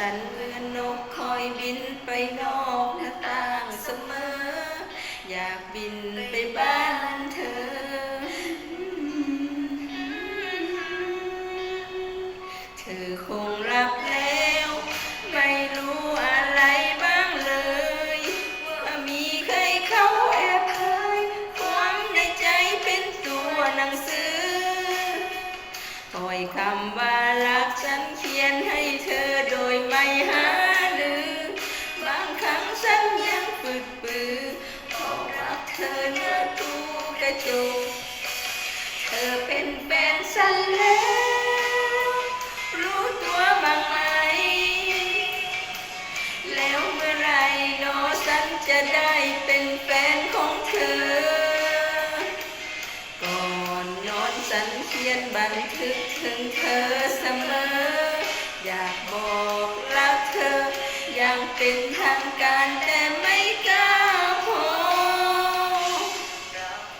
ສັນເໝືອນນົກຄອຍບິນໄປນອກໜ້າຕ່າງສະເໝີ ຢາກບິນໄປບ້ານເທີ. ເທີຄົງຫຼັບແລ້ວ ໄມ່ຮູ້ອາໄລບ້າງເລີຍ ວ່າມີໃຜເຂົ້າແອບເຜີຍ ຄວາມໃນໃຈເປັນຕົວໜັງສື. ຖ້ອຍຄຳວ່າຮັກ ສັນຂຽນໃຫ້ເທີໂດຍໄມ່ຫາລື. ບາງຄັ້ງສັນຍັງປຶດປື ເພາະວ່າເທີເໜືອຕູ້ກະຈົກ. ເທີເປັນແຟນສັນແລ້ວ ຮູ້ຕົວບ້າງໄໝ? ແລ້ວເມື່ອໃດນໍ ສັນຈະໄດ້ເປັນແຟນຂອງເທີ? ກ່ອນນອນສັນຂຽນບັນທຶກເຖິງເທີສະເໝີ ຢາກບອກຮັກເທີຢ່າງເປັນທາງການ ແຕ່ໄມ່ກ້າພໍ.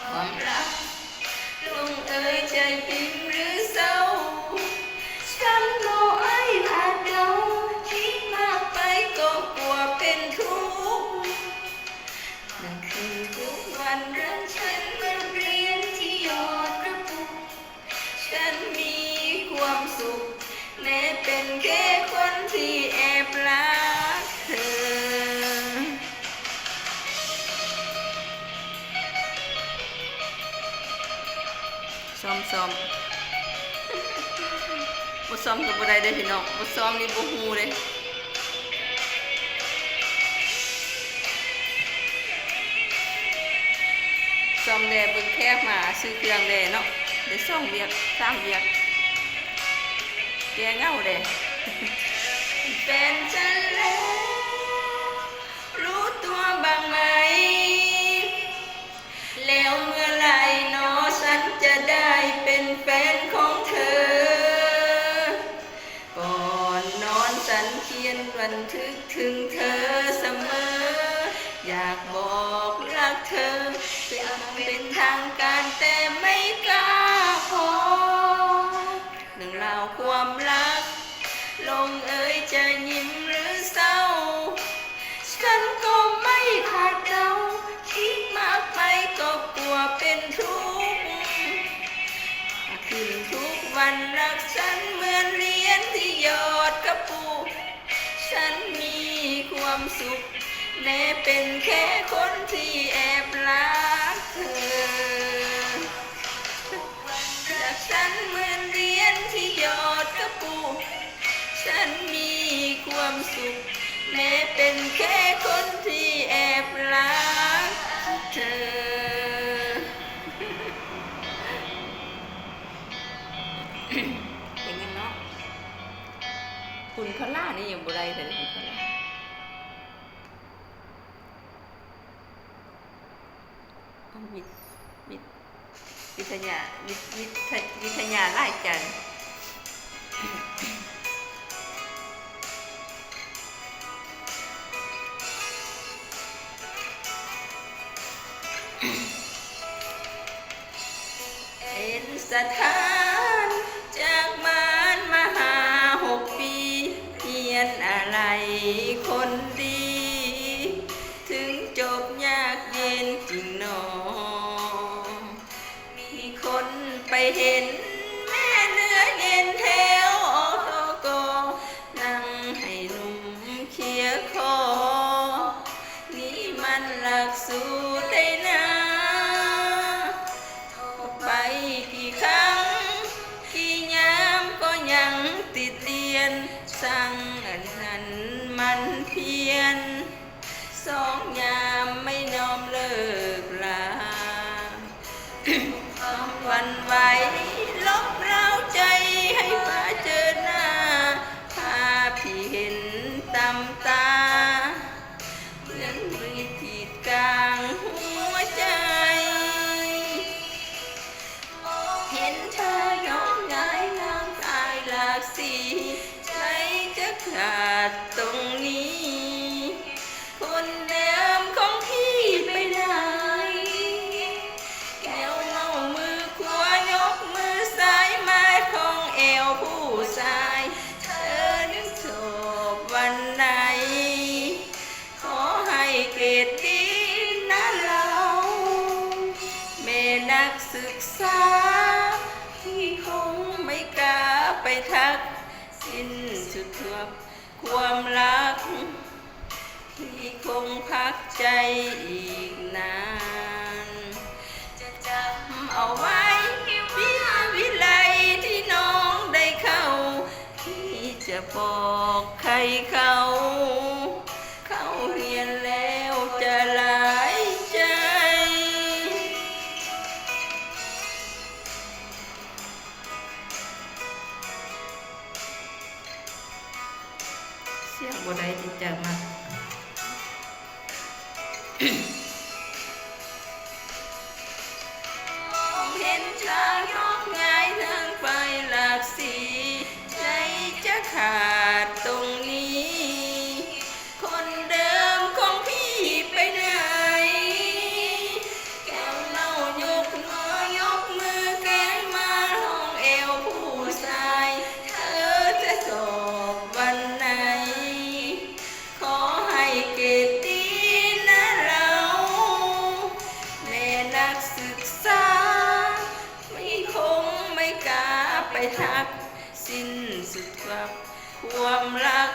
ຄວາມລັກ ລົງເອີຍຈະຍິ້ມຫຼືເສົ້າ ສັນບໍ່ໄອພາດເດົາ ຄິດມາກໄປກໍກົວເປັນທຸກ. ນັ້ນຄືທຸກວັນເລື່ອງເຊັ່ນບົດຮຽນທີ່ຍອດກະປຸກ ສັນມີຄວາມສຸກ ແມ້ເປັນແຄ່ຄົນທີ່ແອບລັກເທີ. ຊ້ອມຊ້ອມ ບໍ່ຊ້ອມກໍບໍ່ໄດ້ເດີ້ພີ່ນ້ອງ ບໍ່ຊ້ອມນີ້ບໍ່ຮູ້ເດ້. ຊ້ອມແດ່ ເບິ່ງແຂກມາຊື້ເຄື່ອງແດ່ເນາະ ໄດ້ສອງວຽກສາມວຽກ ແກ້ເຫງົາແດ່. ແຟນສັນແລ້ວ ຮູ້ຕົວບ້າງໄໝ? ແລ້ວເມື່ອໃດນໍ ສັນຈະໄດ້ເປັນແຟນຂອງເທີ? ກ່ອນນອນສັນຂຽນບັນທຶກເຖິງເທີສະເໝີ ຢາກບອກຮັກເທີຢ່າງເປັນທາງການ ແຕ່ໄມ່ກ້າພໍ. ເລື່ອງລາວຄວາມລັກ ລົງເອີຍຈະຍິ້ມຫຼືເສົ້າ ສັນກໍໄມ່ຄາດເດົາ ຄິດມາກໄປກໍກົວເປັນທຸກ. ຂຶ້ນທຸກວັນຮັກສັນເໝືອນຮຽນທີ່ຍອດກະປຸກ ສັນມີຄວາມສຸກ ແມ້ເປັນແຄ່ຄົນທີ່ແອບລັກເທີ. ລັກສັນເໝືອນຮຽນທີ່ຍອດກະປຸກ ສັນມີຄວາມສຸກ ແມ້ເປັນແຄ່ຄົນທີ່ແອບລັກເທີ. ເປັນຫຍັງເນາະ? ຄຸນພະລານີ້ຍັງບໍ່ໄດ້ເລີຍ ຄຸນພະລາ. ເອົາ ວິ ວິ ວິທະຍາ ວິ ວິທະ ວິທະຍາຫຼາຍຈັງ. ເປັນສະຖານຈາກບ້ານມາຫ້າຫົກປີ ຮຽນອາໄລຄົນດີ ເຖິງຈົບຍາກເຢັນຈິງໜໍ ມີຄົນໄປເຫັນແມ່ເນື້ອເຢັນແຖວ ອຕກ ນັ່ງໃຫ້ໜຸ່ມເຄຍຄໍ ນີ້ມັນລັກສູໄດນາ ໄປກີ່ຄັ້ງ ກີ່ຍາມກໍຍັງຕິດລຽນ ສັງອັນນັ້ນມັນພຽນ ສອງຍາມໄມ່ຍອມເລີກລາ ຄວາມຫວັ່ນໄຫວ ລົບລາວໃຈໃຫ້ມາເຈີໜ້າ ພາພີ່ເຫັນຕຳຕາ ເໝືອນມີດກຣີດກາງຫົວໃຈ ເຫັນເທີຮ້ອງໄຫ້ງາມຕາຍຫຼາກສີ ໃຈຈະຂາດຕົງນີ້ ຄົນເດີມຂອງພີ່ໄປໃນ? ແກ້ວເມົາມືຂວາຍົກມື ສາ ທີ່ຄົງໄມ່ກ້າໄປທັກ ສິ້ນສຸດຄວາມ ຄວາມຮັກ ທີ່ຄົງພັກໃຈອີກນານ ຈະຈຳເອົາໄວ້ ວິ ວິໄລທີ່ນ້ອງໄດ້ເຂົ້າ ທີ່ຈະບອກໃຫ້ເຂົາ ເຂົາຮຽນແລ້ວຈະຫຼາຍໃຈ. ສຽງບໍ່ໄດ້ຕິດຈັງນະ. ເຫັນຈາກຍອກງ່າຍທາງໄປຫຼັກສີ່ ໃນຈະຂາດຕົງນີ້ ຄົນເດີມຂອງພີ່ໄປໃນ? ແກ້ວເຫຼົ້າຍົກຫົວຍົກມືແກ້ງມາຫ້ອງແອວຜູ້ຊາຍ ເທີຈະຈອບວັນໃດ? ຂໍໃຫ້ເກດດີນະເຮົາ ແມ່ນັກສຶກສາ ທີ່ຄົງໄມ່ກ້າໄປທັກ ສິ້ນສຸດຄວາມ ຄວາມຮັກ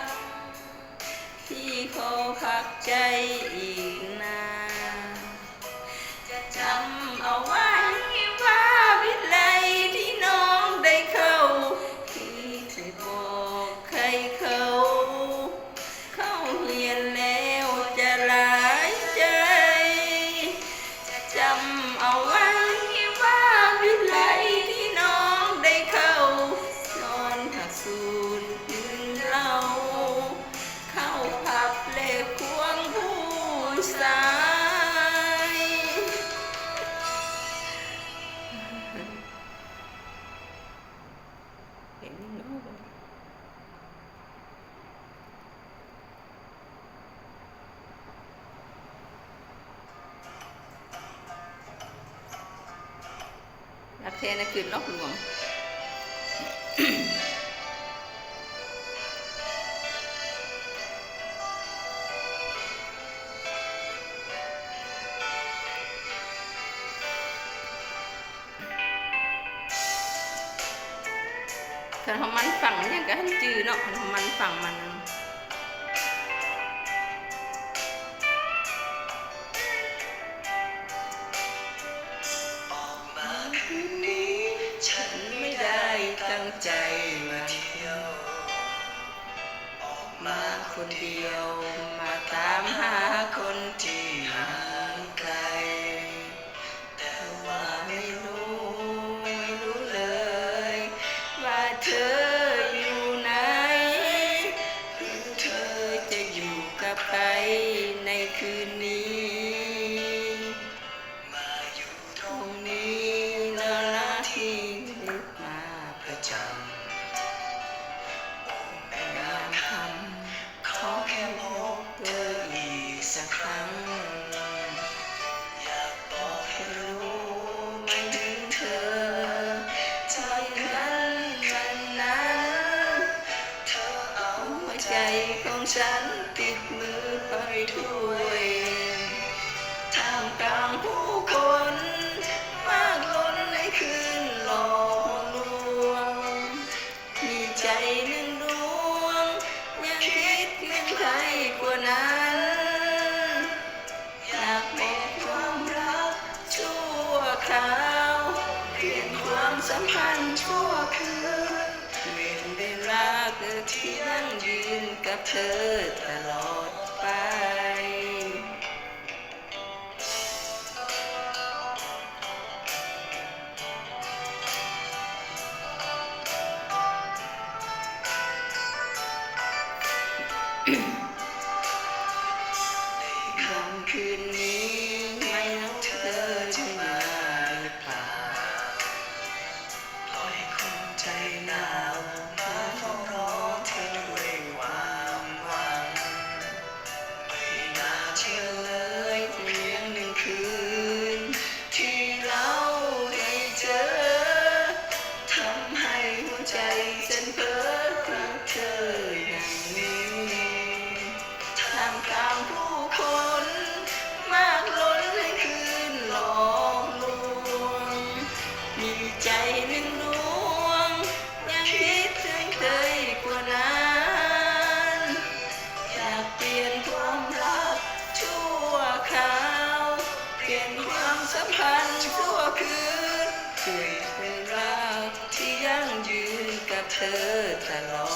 ທີ່ຂໍພັກໃຈອີກນານ ຈະຈຳເອົາໄວ້ວ່າ ວິໄລທີ່ນ້ອງໄດ້ເຂົ້າ ທີ່ຈະບອກໃຫ້ເຂົາ ເຂົາຮຽນແລ້ວຈະຫຼາຍໃຈ. ຈະຈຳເອົາໄວ້ວ່າ ວິໄລທີ່ນ້ອງໄດ້ເຂົ້າ ນອນພັກສູນຢືນເລົ່າ ເຂົ້າພັບແລກຄວງຜູ້ຊາຍ. ເຫັນຢູ່ເນາະ. ລັກແທ້ນະຄືນຫຼອກລວງ. ຄັນເຮົາໝັ່ນຟັງຫຍັງກະຫັ້ນຈື່ເນາະ ຄັນເຮົາໝັ່ນຟັງມັນ. ອອກມາຄືນນີ້ ฉันไม่ได้ตั้งใจมาเที่ยว ออกมาคนเดียว มาตามหาคนที่ห่างไกล แต่ว่าไม่รู้ ไม่รู้เลย ว่าเธออยู่ไหน หรือเธอจะอยู่กับใครในคืนนี้ มาอยู่ตรงนี้แล้วนะที่นึกมาประจำ โอ้แม่นางคำ ขอแค่พบเธออีกสักครั้ง อยากบอกให้รู้ หมายถึงเธอ เท่านั้น วันนั้น เธอเอาหัวใจของฉันติดมือไปด้วย ท่ามกลางผู้คนมากล้นในคืนหลอกลวง มีใจหนึ่งดวง ยังคิดยังใคร่กว่านั้น อยากบอกความรักชั่วคราว เปลี่ยนความสัมพันธ์ชั่วคืน เปลี่ยนเป็นรักที่ยั่งยืนกับเธอตลอดไป. ในค่ำคืนนี้ ไม่รู้เธอจะมาหรือเปล่า ปล่อยคนใจหนาวมาเฝ้ารอเธอด้วยความหวัง ຕະຫຼອ